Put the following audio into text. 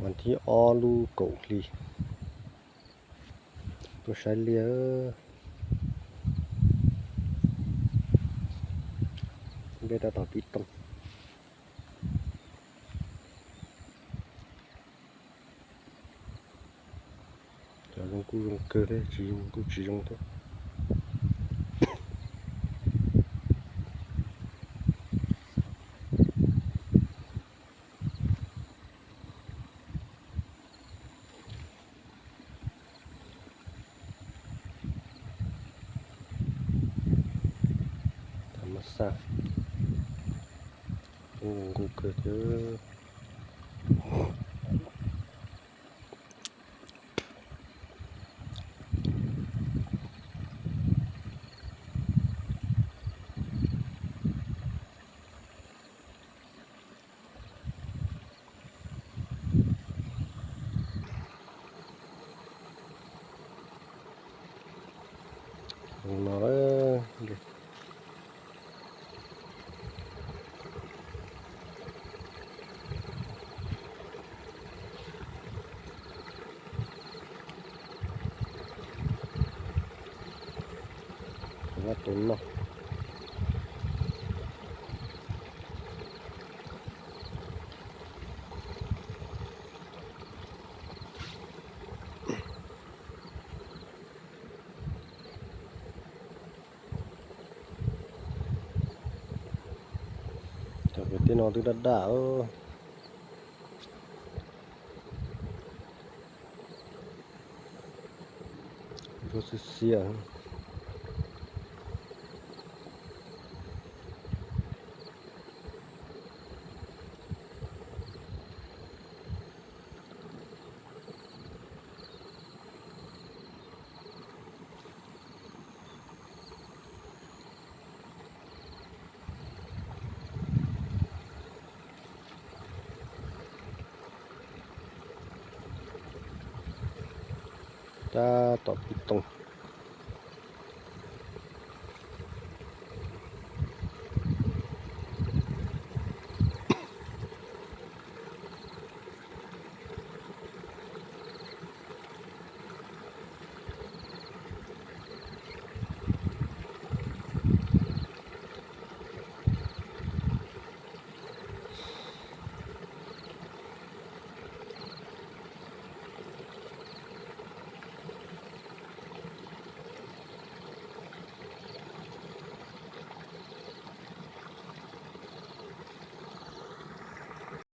Thib ob lub kaum hli tuaj saib liaj. Dej tab tom pib tooj. Cov zoo kuj zoo kawg thiab, tsis zoo kuj tsis zoo thiab. Tham mas xaj, zoo kuj kawg thiab. No lawm. Tus no. Cov kwv tij no twb daj daj, ntsuab xiab xiab. Tab tom pib tooj.